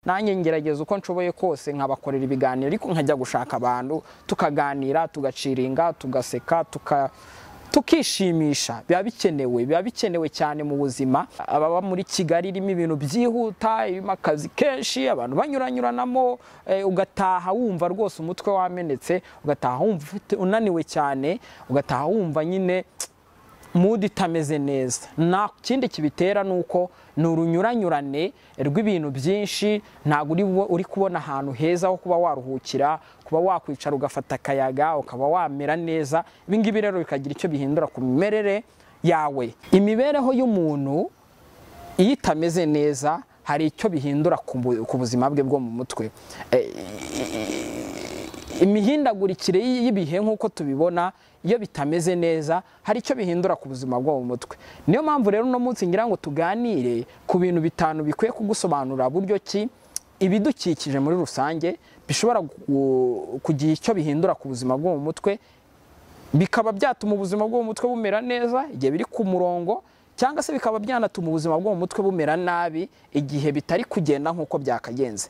Nanjye ngerageza uko nshoboye kose nkabakorera ibiganiro, ariko nkajya gushaka abantu tukaganira, tugaciringa, tugaseka, tukishimisha. Biba bikenewe, biba bikenewe cyane mu buzima. Ababa muri Kigali irimo ibintu byihuta, irimo akazi kenshi, abantu banyuranyuranamo, ugataha wumva rwose umutwe wamenetse, ugataha wumva unaniwe cyane, ugataha wumva nyine mood itameze neza. Nta kindi kibitera nuko ni urunyuranyurane rw'ibintu byinshi, ntabwo uri kubona ahantu heza ho kuba waruhukira, kuba wakwicara ugafata akayaga, ukaba wamera neza. Ibi ngibi rero bikagira icyo bihindura ku mimerere yawe. Imibereho y'umuntu iyo itameze neza hari icyo bihindura ku buzima bwe bwo mu mutwe. Imihindagurikire y'ibihe nk'uko tubibona, iyo bitameze neza hari icyo bihindura ku buzima bwo mu mutwe. Niyo mpamvu rero uno munsi ngira ngo tuganire ku bintu bitanu bikwiye kugusobanurira buryo ki ibidukikije muri rusange bishobora kugira icyo bihindura ku buzima bwo mu mutwe, bikaba byatuma ubuzima bwo mu mutwe bumera neza igihe biri ku murongo, cyangwa se bikaba byanatuma ubuzima bwo mu mutwe bumera nabi igihe bitari kugenda nk'uko byakagenze.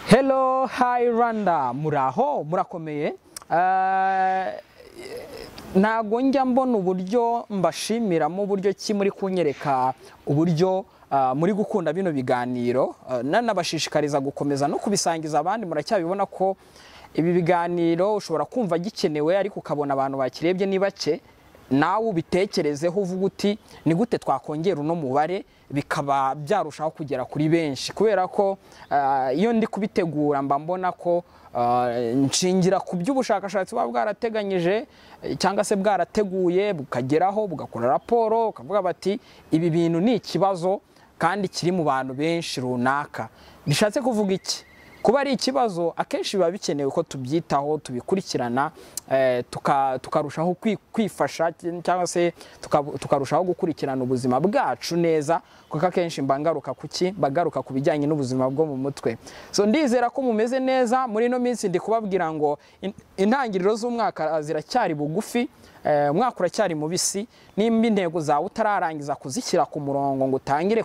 Hello, hi Rwanda, muraho, murakomeye. Ntago njya mbona uburyo mbashimiramo uburyo ki muri kunyereka uburyo muri gukunda bino biganiro, nanabashishikariza gukomeza no kubisangiza abandi. Muracyabibona ko ibi biganiro ushobora kumva gikenewe, ariko ukabona abantu bakirebye ni bake. Nawe ubitekerezeho uvuga uti ni gute twakongera uno mubare bikaba byarushaho kugera kuri benshi, kubera ko iyo ndi kubitegura mba mbona ko nshingira ku by'ubushakashatsi buba bwarateganyije cyangwa se bwarateguye, bukageraho bugakora raporo, ukavuga bati ibi bintu ni ikibazo kandi kiri mu bantu benshi runaka. Bishatse kuvuga iki? Kuba ari ikibazo akenshi biba bikenewe ko tubyitaho, tubikurikirana, tukarushaho kwifasha cyangwa se tukarushaho gukurikirana ubuzima bwacu neza, kuko akenshi mbangaruka kuki bagaruka ku bijyanye n'ubuzima bwo mu mutwe. So ndizera ko mumeze neza muri ino minsi. Ndi kubabwira ngo intangiriro z'umwaka ziracyari bugufi, umwaka uracyari mubisi. Nimba intego zawe utararangiza kuzishyira ku murongo ngo utangire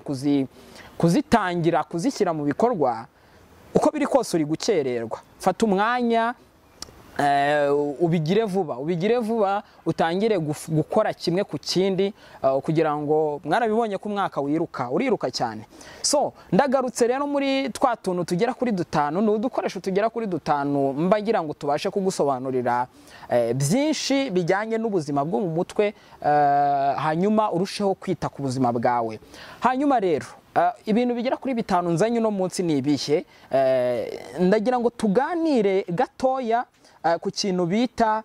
kuzitangira kuzishyira mu bikorwa, uko biri kose uri gukererwa. Fata umwanya, ubigire vuba, ubigire vuba, utangire gukora kimwe ku kindi, kugira ngo mwarabibonye ko umwaka wiruka, uriruka cyane. So ndagarutse rero muri twa tuntu tugera kuri dutanu, ni udukoresho tugera kuri dutanu mba ngira ngo tubashe kugusobanurira byinshi bijyanye n'ubuzima bwo mu mutwe, hanyuma urusheho kwita ku buzima bwawe. Hanyuma rero ibintu bigera kuri bitanu nzanye uno munsi ni ibihe? Ndagira ngo tuganire gatoya ku kintu bita,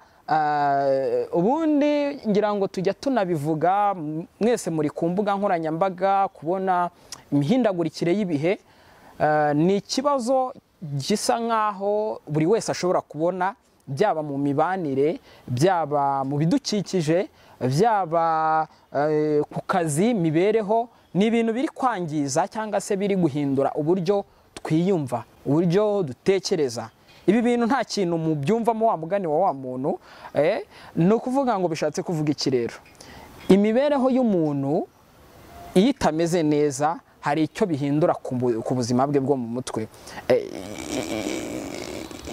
ubundi ngira ngo tujya tunabivuga mwese muri ku mbuga nkoranyambaga, kubona imihindagurikire y'ibihe ni ikibazo gisa nkaho buri wese ashobora kubona, byaba mu mibanire, byaba mu bidukikije, byaba ku kazi, mibereho. Ni ibintu biri kwangiza cyangwa se biri guhindura uburyo twiyumva, uburyo dutekereza. Ibi bintu nta kintu mubyumvamo wa mugani wa muntu, ni ukuvuga ngo bishatse kuvuga iki rero? Imibereho y'umuntu iyo itameze neza hari icyo bihindura ku buzima bwe bwo mu mutwe.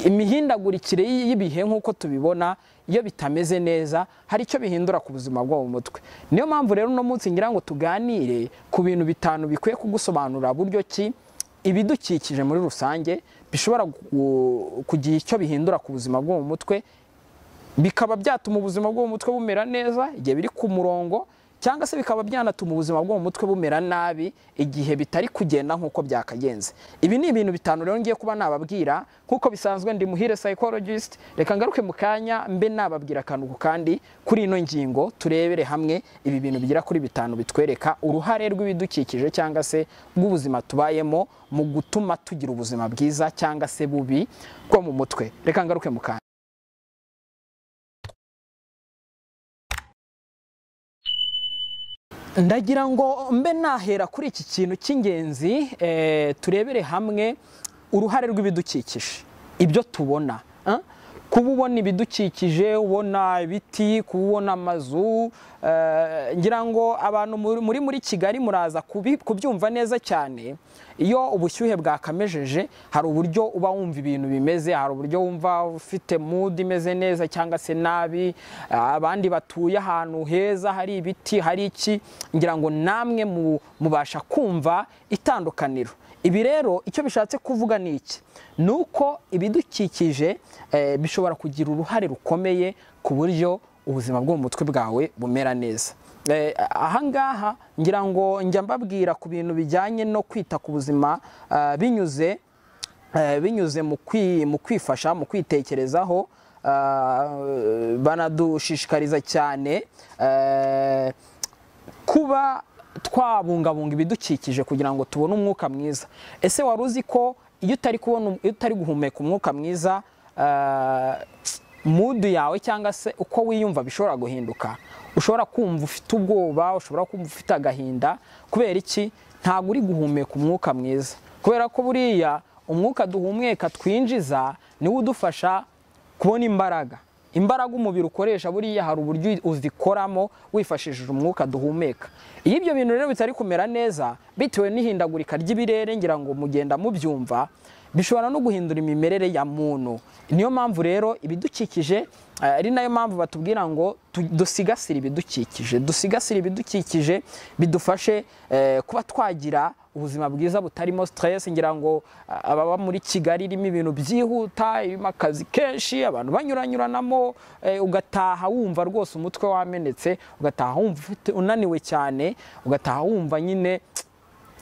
Imihindagurikire y'ibihe nk'uko tubibona, iyo bitameze neza hari icyo bihindura ku buzima bwo mu mutwe. Niyo mpamvu rero uno munsi ngira ngo tuganire ku bintu bitanu bikwiye kugusobanurira buryo ki ibidukikije muri rusange bishobora kugira icyo bihindura ku buzima bwo mu mutwe, bikaba byatuma ubuzima bwo mu mutwe bumera neza igihe biri ku murongo, cyangwa se bikaba byanatuma ubuzima bwo mu mutwe bumera nabi igihe bitari kugenda nk'uko byakagenze. Ibi ni ibintu bitanu rero ngiye kuba nababwira. Nk'uko bisanzwe ndi Muhire psychologist, reka ngaruke mu kanya mbe nababwira akantu ku kandi kuri ino ngingo, turebere hamwe ibi bintu bigera kuri bitanu bitwereka uruhare rw'ibidukikije cyangwa se rw'ubuzima tubayemo mu gutuma tugira ubuzima bwiza cyangwa se bubi bwo mu mutwe. Reka ngaruke mu kanya. Ndagira ngo mbe nahera kuri iki kintu cy'ingenzi, turebere hamwe uruhare rw'ibidukikije, ibyo tubona. Kuba ubona ibidukikije, ubona ibiti, kuba ubona amazu, ngira ngo abantu muri Kigali muraza kubyumva neza cyane. Iyo ubushyuhe bwakamejeje hari uburyo uba wumva ibintu bimeze, hari uburyo wumva ufite mood imeze neza cyangwa se nabi. Abandi batuye ahantu heza hari ibiti, hari iki, ngira ngo namwe mubasha kumva itandukaniro. Ibi rero icyo bishatse kuvuga ni iki? Nuko ibidukikije bishobora kugira uruhare rukomeye ku buryo ubuzima bwo mu mutwe bwawe bumera neza. Ahangaha ngira ngo njya mbabwira ku bintu bijyanye no kwita ku buzima binyuze mu kwifasha, mu kwitekerezaho. Banadushishikariza cyane kuba twabungabunga ibidukikije kugira ngo tubone umwuka mwiza. Ese wari uzi ko iyo utari guhumeka umwuka mwiza, mood yawe cyangwa se uko wiyumva bishobora guhinduka? Ushobora kumva ufite ubwoba, ushobora kumva ufite agahinda. Kubera iki? Ntabwo uri guhumeka umwuka mwiza. Kubera ko buriya umwuka duhumeka twinjiza niwo udufasha kubona imbaraga. Imbaraga umubiri ukoresha buriya hari uburyo uzikoramo wifashishije umwuka duhumeka. Iyo ibyo bintu rero bitari kumera neza bitewe n'ihindagurika ry'ibirere, ngira ngo mugenda mubyumva, bishobora no guhindura imimerere ya muntu. Niyo mpamvu rero ibidukikije, ari nayo mpamvu batubwira ngo dusigasire ibidukikije, dusigasire ibidukikije bidufashe kuba twagira ubuzima bwiza butarimo stress. Ngira ngo ababa muri Kigali irimo ibintu byihuta, irimo akazi kenshi, abantu banyuranyuranamo, ugataha wumva rwose umutwe wamenetse, ugataha wumva unaniwe cyane, ugataha wumva nyine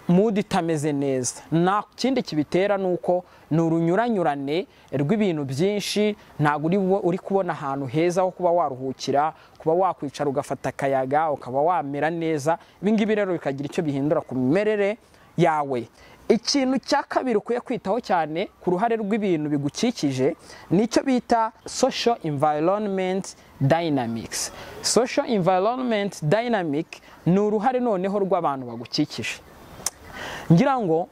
mood itameze neza. Nta kindi kibitera nuko ni urunyuranyurane rw'ibintu byinshi. Ntabwo uri kubona ahantu heza ho kuba waruhukira, kuba wakwicara ugafata akayaga, ukaba wamera neza. Ibi ngibi rero bikagira icyo bihindura ku mimerere yawe. Ikintu cya kabiri ukwiye kwitaho cyane ku ruhare rw'ibintu bigukikije nicyo bita social environment dynamics. Social environment dynamic ni uruhare noneho rw'abantu bagukikije. Ngira ngo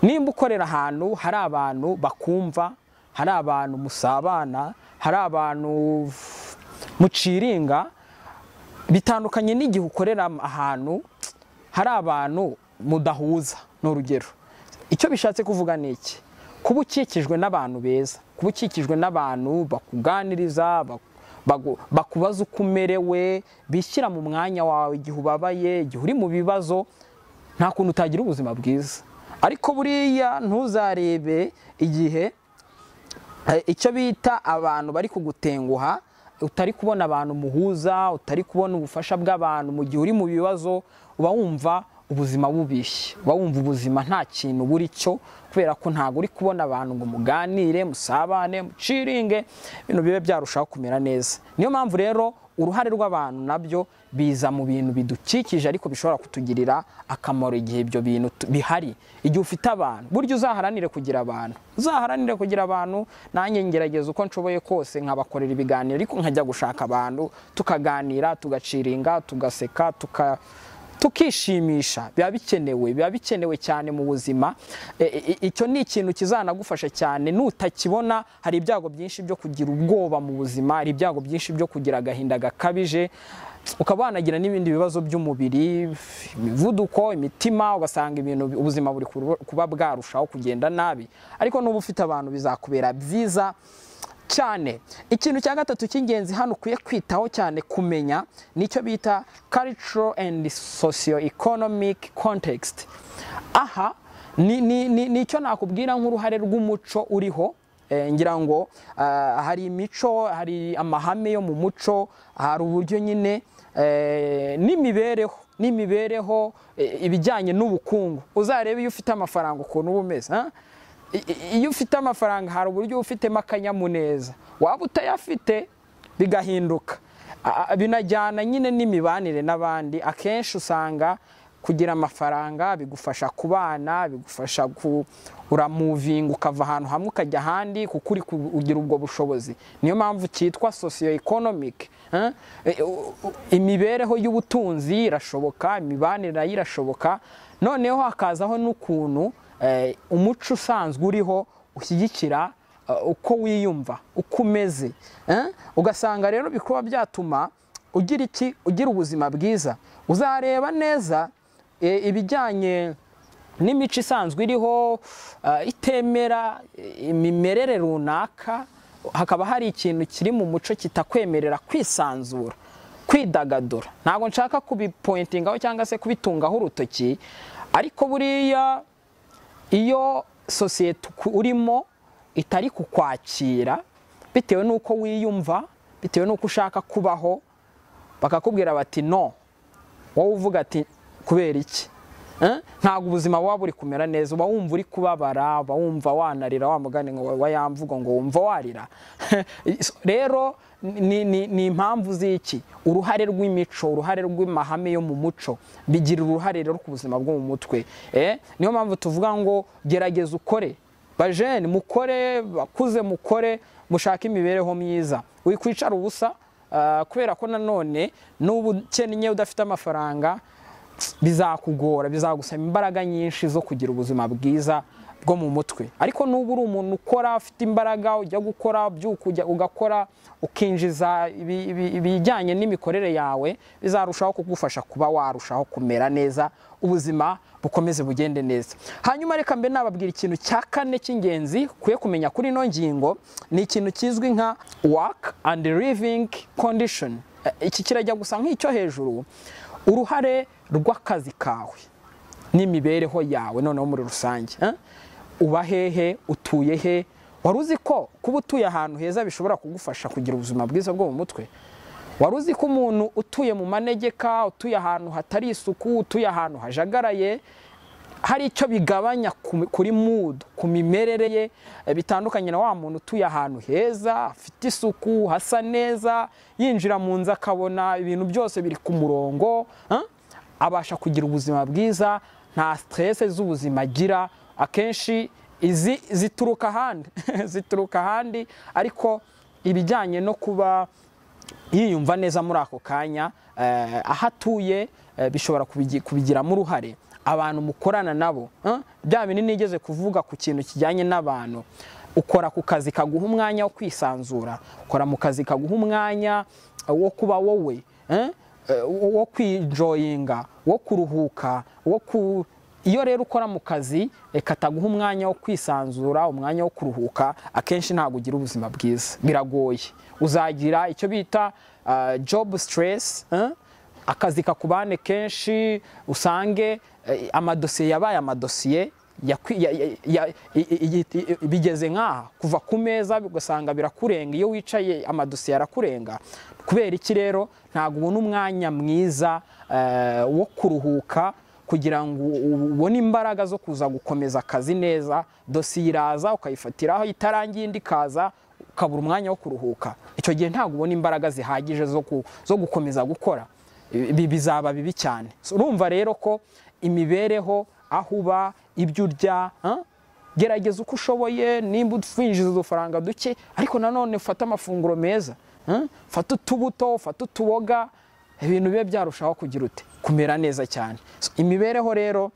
nimba ukorera ahantu hari abantu bakumva, hari abantu musabana, hari abantu muciringa, bitandukanye n'igihe ukorera ahantu hari abantu mudahuza. N'urugero, icyo bishatse kuvuga ni iki? Kuba ukikijwe n'abantu beza, kuba ukikijwe n'abantu bakuganiriza, bakubaza uko umerewe, bishyira mu mwanya wawe igihe ubabaye, igihe uri mu bibazo, nta kuntu utagira ubuzima bwiza. Ariko buriya ntuzarebe igihe icyo bita abantu bari kugutenguha, utari kubona abantu muhuza, utari kubona ubufasha bw'abantu mu gihe uri mu bibazo, uba wumva ubuzima bubishye, uba wumva ubuzima nta kintu buri cyo, kubera ko ntabwo uri kubona abantu ngo muganire, musabane, muciringe, ibintu bibe byarushaho kumera neza. Niyo mpamvu rero uruhare rw'abantu nabyo biza mu bintu bidukikije, ariko bishobora kutugirira akamaro igihe ibyo bintu bihari. Igihe ufite abantu, buryo uzaharanire kugira abantu, uzaharanire kugira abantu. Nanjye ngerageza uko nshoboye kose nkabakorera ibiganiro, ariko nkajya gushaka abantu tukaganira, tugaciringa, tugaseka, tukishimisha. Biba bikenewe, biba bikenewe cyane mu buzima. Icyo ni ikintu kizanagufasha cyane. Nutakibona hari ibyago byinshi byo kugira ubwoba mu buzima, hari ibyago byinshi byo kugira agahinda gakabije, ukaba wanagira n'ibindi bibazo by'umubiri, imivuduko, imitima, ugasanga ibintu ubuzima buri kuba bwarushaho kugenda nabi. Ariko nuba ufite abantu bizakubera byiza cyane. Ikintu cya gatatu cy'ingenzi hano ukwiye kwitaho cyane kumenya nicyo bita cultural and socio-economic context. Aha nicyo nakubwira nk'uruhare rw'umuco uriho. Ngira ngo hari imico, hari amahame yo mu muco, hari uburyo nyine n'imibereho ibijyanye n'ubukungu. Uzarebe iyo ufite amafaranga ukuntu uba umeze. Iyo ufite amafaranga hari uburyo ufitemo akanyamuneza, waba utayafite bigahinduka. Binajyana nyine n'imibanire n'abandi. Akenshi usanga kugira amafaranga bigufasha kubana, bigufasha uramuvinga ukava ahantu hamwe ukajya ahandi, kuko uri kugira ubwo bushobozi. Niyo mpamvu cyitwa socio-economic. Imibereho y'ubutunzi irashoboka, imibanire nayo irashoboka. Noneho hakazaho n'ukuntu umuco usanzwe uriho ushyigikira uko wiyumva, uko umeze. Ugasanga rero bikuba byatuma ugira iki? Ugira ubuzima bwiza. Uzareba neza ibijyanye n'imico isanzwe iriho, itemera imimerere runaka, hakaba hari ikintu kiri mu muco kitakwemerera kwisanzura, kwidagadura. Ntabwo nshaka kubipointingaho cyangwa se kubitungaho urutoki, ariko buriya iyo sosiyete urimo itari kukwakira bitewe n'uko wiyumva, bitewe n'uko ushaka kubaho, bakakubwira bati no, wowe uvuga ati kubera iki? Ntabwo ubuzima buba buri kumera neza, uba wumva uri kubabara, uba wumva wanarira, wa mugani ngo wa ya mvugo ngo wumva warira. Rero ni impamvu z'iki? Uruhare rw'imico, uruhare rw'amahame yo mu muco bigira uruhare rero ku buzima bwo mu mutwe. Niyo mpamvu tuvuga ngo gerageza ukore, bajene mukore, bakuze mukore, mushake imibereho myiza, wikwicara ubusa, kubera ko nanone n'ubu ukennye udafite amafaranga bizakugora, bizagusaba imbaraga nyinshi zo kugira ubuzima bwiza bwo mu mutwe. Ariko n'ubu uri umuntu ukora, ufite imbaraga, ujya gukora, ubyuka ujya ugakora, ukinjiza ibijyanye n'imikorere yawe, bizarushaho kugufasha kuba warushaho kumera neza, ubuzima bukomeze bugende neza. Hanyuma reka mbe nababwira ikintu cya kane cy'ingenzi ukwiye kumenya kuri ino ngingo, ni ikintu kizwi nka work and living condition. Iki kirajya gusa nk'icyo hejuru, uruhare rw'akazi kawe n'imibereho yawe noneho muri rusange. Uba hehe, utuye he? Wari uzi ko kuba utuye ahantu heza bishobora kugufasha kugira ubuzima bwiza bwo mu mutwe? Wari uzi ko umuntu utuye mu manegeka, utuye ahantu hatari isuku, utuye ahantu hajagaraye, hari icyo bigabanya kuri mood, ku mimerere ye, bitandukanye na wa muntu utuye ahantu heza, afite isuku, hasa neza, yinjira mu nzu akabona ibintu byose biri ku murongo, abasha kugira ubuzima bwiza, nta stress z'ubuzima agira. Akenshi izi zituruka ahandi zituruka ahandi, ariko ibijyanye no kuba yiyumva neza muri ako kanya, aho atuye, bishobora kubigiramo uruhare. Abantu mukorana nabo, bya bintu nigeze kuvuga ku kintu kijyanye n'abantu, ukora ku kazi kaguha umwanya wo kwisanzura, ukora mu kazi kaguha umwanya wo kuba wowe, wo kwijoyinga, wo kuruhuka, wo ku iyo rero ukora mu kazi kataguha umwanya wo kwisanzura, umwanya wo kuruhuka, akenshi ntabwo ugira ubuzima bwiza, biragoye. Uzagira icyo bita job stress, akazi kakubane kenshi, usange amadosiye yabaye amadosiye, bigeze nkaha kuva ku meza ugasanga birakurenga, iyo wicaye amadosiye arakurenga. Kubera iki rero? Ntabwo ubona umwanya mwiza wo kuruhuka kugira ngo ubone imbaraga zo kuza gukomeza akazi neza. Dosiye iraza ukayifatiraho, itarangiye indi ikaza, ukabura umwanya wo kuruhuka. Icyo gihe ntabwo ubona imbaraga zihagije zo gukomeza gukora, ibi bizaba bibi cyane. Urumva rero ko imibereho, aho uba, ibyo urya, gerageza uko ushoboye, nimba winjiza udufaranga duke, ariko nanone ufate amafunguro meza, fata utubuto, fata utuboga, ibintu bibe byarushaho kugira ute kumera neza cyane. Imibereho rero,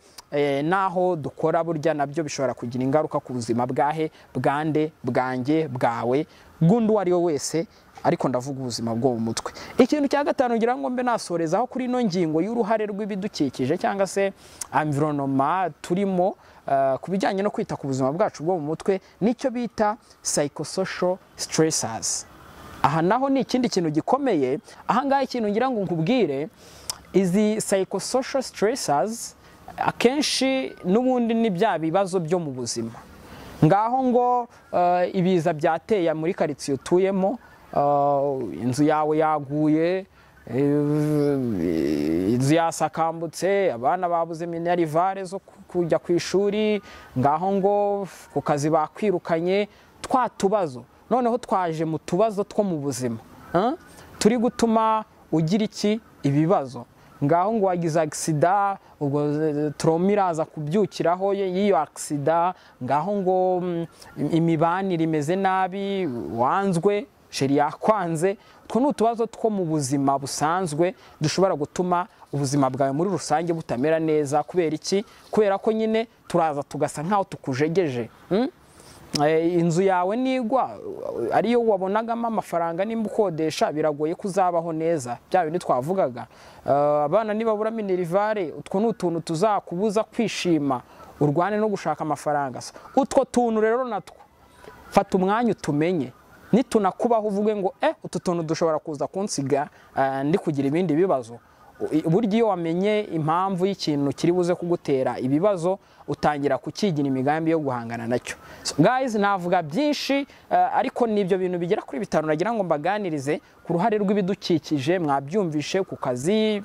naho dukora burya nabyo bishobora kugira ingaruka ku buzima bwahe, bwande, bwanjye, bwawe, bw'undi uwo ari we wese, ariko ndavuga ubuzima bwo mu mutwe. Ikintu cya gatanu ngira ngo mbe nasorezaho kuri ino ngingo y'uruhare rw'ibidukikije cyangwa se environment turimo, ku bijyanye no kwita ku buzima bwacu bwo mu mutwe, nicyo bita psychosocial stressors. Aha naho ni ikindi kintu gikomeye. Aha ngaha ikintu ngira ngo nkubwire, izi psychosocial stressors akenshi n'ubundi ni bya bibazo byo mu buzima. Ngaho ngo ibiza byateye muri karitsiye utuyemo, inzu yawe yaguye, inzu yasakambutse, abana babuze minerivare zo kujya ku ishuri, ngaho ngo ku kazi bakwirukanye, twa tubazo noneho twaje mu tubazo two mu buzima, turi gutuma ugira iki ibibazo. Ngaho ngo wagize agisida, ubwo trauma iraza kubyukiraho y'iyo agisida, ngaho ngo imibanire imeze nabi, wanzwe, sheri yakwanze. Utwo ni utubazo two mu buzima busanzwe dushobora gutuma ubuzima bwawe muri rusange butamera neza. Kubera iki? Kubera ko nyine turaza tugasa nkaho tukujegeje. Inzu yawe nigwa ariyo wabonagamo amafaranga, nimba ukodesha, biragoye kuzabaho neza, bya bindi twavugaga. Abana nibabura minerval, utwo ni utuntu tuzakubuza kwishima, urwane no gushaka amafaranga. Utwo tuntu rero natwo fata umwanya utumenye, nitunakubaho uvuge ngo utu tuntu dushobora kuza kunsiga ndi kugira ibindi bibazo. Burya iyo wamenye impamvu y'ikintu kiri buze kugutera ibibazo, utangira kukigira imigambi yo guhangana nacyo. So, guys, navuga byinshi, ariko nibyo bintu bigera kuri 5 nagira ngo mbaganirize ku ruhare rw'ibidukikije. Mwabyumvishe ku kazi,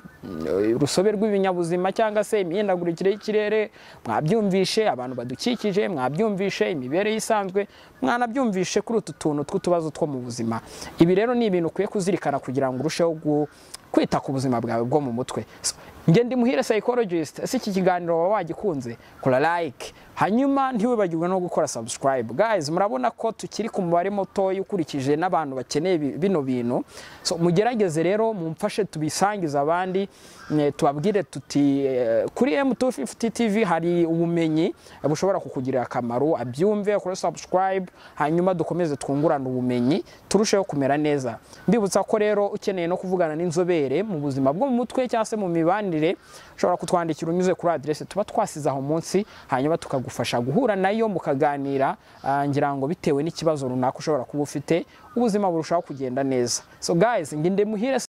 urusobe rw'ibinyabuzima cyangwa se imihindagurikire y'ikirere, mwabyumvishe abantu badukikije, mwabyumvishe imibereho isanzwe, mwanabyumvishe kuri utu tuntu tw'utubazo two mu buzima. Ibi rero ni ibintu ukwiye kuzirikana kugira ngo urusheho kwita ku buzima bwawe bwo mu mutwe. So, nge ndi Muhire Psychologist. Ese iki kiganiro waba wagikunze? Kora like, hanyuma ntiwibagirwe no gukora subscribe. Guys, murabona ko tukiri ku mubare muto ukurikije n'abantu bakeneye bino bintu. So mugerageze rero mumfashe tubisangize abandi, tubabwire tuti kuri M250 TV hari ubumenyi bushobora kukugirira akamaro, abyumve, kora subscribe, hanyuma dukomeze twungurane ubumenyi turusheho kumera neza. Mbibutsa ko rero ukeneye no kuvugana n'inzobere mu buzima bwo mu mutwe cyangwa se mu mibanire, ushobora kutwandikira unyuze kuri adresse tuba twasize aho munsi, hanyuma tukagufasha guhura nayo mukaganira, ngira ngo bitewe n'ikibazo runaka ushobora kuba ufite, ubuzima burushaho kugenda neza. So guys, nginde Muhire.